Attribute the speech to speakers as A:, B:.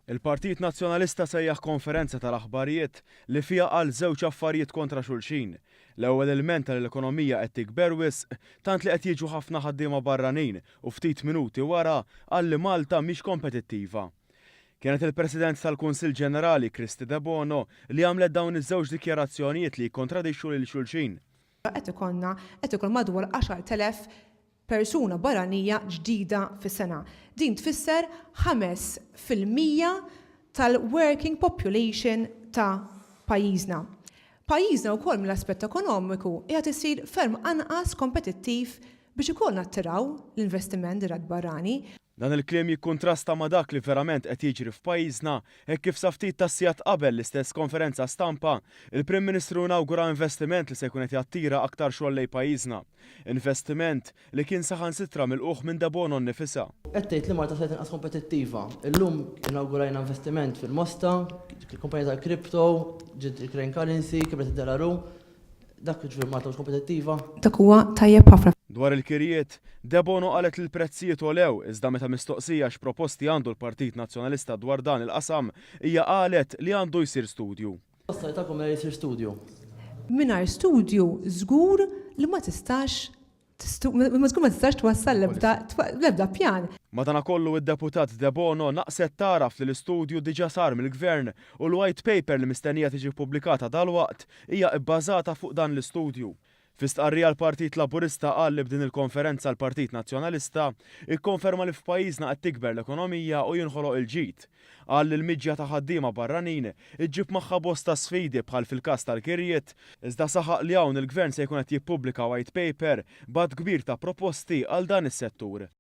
A: Il-Partit Nazzjonalista sejjaħ konferenza tal-aħbarijiet li fiha qal żewġ affarijiet kontra xulxin. L-ewwel ilmenta li l-ekonomija qed tikber wisq tant li qed jiġu ħafna ħaddiema barranin u ftit minuti wara qal li Malta mhix kompetittiva. Kienet il-President tal-Kunsill Ġenerali Kristy Debono li għamlet dawn iż-żewġ dikjarazzjonijiet li jikkontradixxu lil xulxin.
B: Qed ikollna qed ikun madwar 10,000 persuna barranija ġdida fis-sena. Din tfisser 5% tal-working population ta' pajjiżna. Pajjiżna wkoll mill-aspett ekonomiku qiegħed isir ferm anqas kompetittiv biex ukoll nattiraw l-investiment dirett barrani.
A: Dan il-kliem jikkuntrasta ma' dak li verament qed jiġri f'pajjiżna hekk kif sa ftit tas-sigħat qabel l-istess konferenza stampa, il-Prim Ministru inawgura investiment li se jkun qed jattira aktar xogħol lejn pajjiżna. Investiment li kien saħansitra milqugħ minn Debono nnifisha.
C: Qed tgħid li Malta saret inqas kompetittiva. Illum inawgurajna investiment fil-Mosta, kumpanija tal-crypto, ġiet il-Crane Currency, kibret id-Delaru. Dak jiġifieri Malta mhux kompetittiva?
B: Dak huwa tajjeb ħafna.
A: Dwar il-kirjiet, Debono qalet li l-prezzijiet għolew, iżda meta mistoqsija x'proposti għandu l-Partit Nazzjonalista dwar dan il-qasam, hija qalet li għandu jsir studju.
C: Proposta li tagħkom mela li jsir studju.
B: Mingħajr studju żgur li ma tistax Ma żgur ma tistax twassal l-ebda pjan.
A: Madanakollu id-Deputat Debono naqset tagħraf li l-istudju diġà sar mill-Gvern u l-White Paper li mistennija tiġi ppubblikata dalwaqt hija ibbażata fuq dan l-istudju. Fi stqarrija l-Partit Laburista qal li b'din il-konferenza l-Partit Nazzjonalista ikkonferma li f'pajjiżna qed tikber l-ekonomija u jinħoloq il-ġid. Qal li l-miġja ta' ħaddiema barranin iġġib magħha bosta sfidi bħal fil-każ tal-kirjiet, iżda saħaq li hawn il-Gvern se jkun qed jippubblika white paper b'għadd kbir ta' proposti għal dan is-settur.